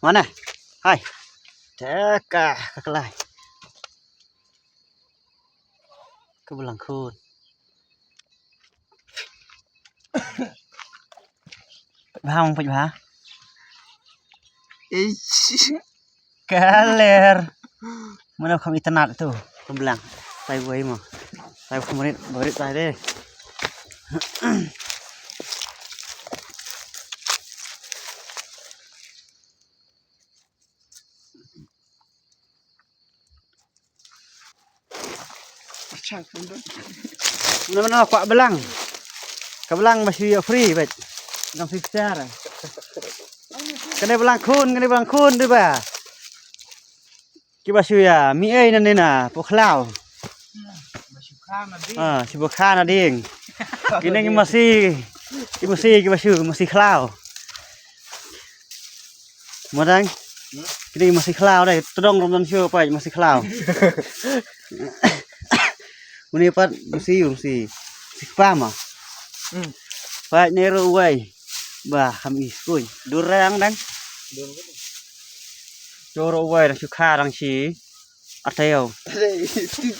ມານະ ໄປ ແທ້ກະ ກະກະໄລ ກະບລັງຄູນ ພາມາ ພາມາ ກະແລຣ ມັນເອົາຄຳອິດຕະໜາດໂຕ ກຳລັງ ໃສ່ເວີຍໝໍ ໃສ່ຄອມເມນ ບໍ່ໄດ້ໃສ່ເດ້. ມັນ ມັນເອົາກະບະລັງ ກະບະລັງມາຊິເອົາຟຣີເວີຍ ກຳຊິຈາຣະ ກະໄດ້ບະລັງຄູນ ກະໄດ້ບະລັງຄູນ ດີກວ່າ ກິບາຊືຍາ ມີເອີຍນັ້ນນີ້ນະ ພວກຄລາວ ອາ ຊິບໍ່ຄານາດີງ ກິນເອງມາຊີ ກິນມາຊີ ກິບາຊື ມາຊີຄລາວ ມາດັງ ກິນເອງມາຊີຄລາວໄດ້ ຕະດອງລົມດັນເຊື່ອໄປ ມາຊີຄລາວ ມື້ນີ້ປັດມາຊີຢູ່ ມາຊີ ຊິປາມ ອືມ ໄປເນໂຣເວີຍ Ba, kami iskuy. Durang dang. Joro wai dang suka dang si. Ateo. Tip, tip,